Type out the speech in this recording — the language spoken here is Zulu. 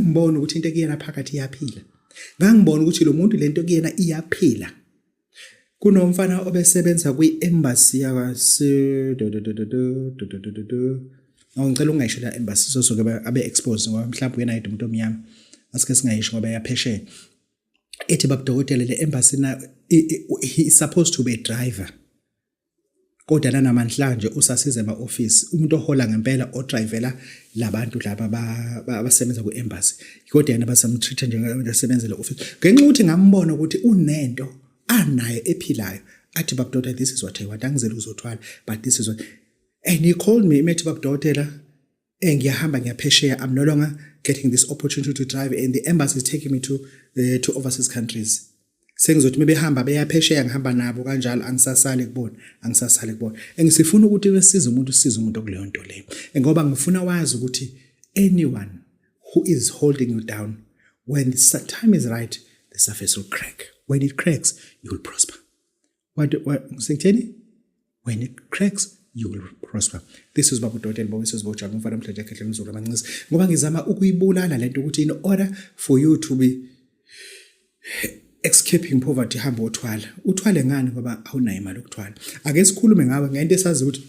Ngangibona ukuthi into ekuyena phakathi iyaphila. Ngangibona ukuthi lo muntu lento kuyena iyaphila. Kunomfana obesebenza kwi-embassy yakase Awu, ngicela ungayisho la embassy, sosuke abe expose ngoba mhlawumbe uyena yedwa umuntu omnyama. Asike singayisho ngoba yaphesheya. Ethi, "Babudokotela, le embassy na he is supposed to be a driver, kodwa nanamhlanje usasiza ema-office." Umuntu ohola ngempela, odrivela labantu laba abasebenza ku-embassy, kodwa yena basamtreat njengabantu asebenzela office, ngenxa ukuthi ngambona ukuthi unento anayo ephilayo. Athi, "Babudokotela, this is what I want. Angizele uzothwala, but this is what." And he called me, emethi, "Babudokotela, ngiyahamba, ngiyaphesheya. I'm no longer getting this opportunity to drive and the embassy is taking me to overseas countries. Sengizothi mebehamba beyaphesheya, ngihamba nabo kanjalo. Angisasali kubona, angisasali kubona." Engisifuna ukuthi besize umuntu, size umuntu kuleyo nto leyo, ngoba ngifuna wazi ukuthi anyone who is holding you down, when the time is right, the surface will crack. When it cracks, you will prosper. What sengitheni? When it cracks, you will prosper. This is Baba Udokotela Bawesizwe Bojaba, umfana omhlanje ekhehle umzulu amancisi, ngoba ngizama ukuyibulala lento ukuthi in order for you to be escaping poverty, hamba uthwala. Uthwale ngani? Ngoba awunayo imali yokuthwala. Ake sikhulume ngawe ngento esazi ukuthi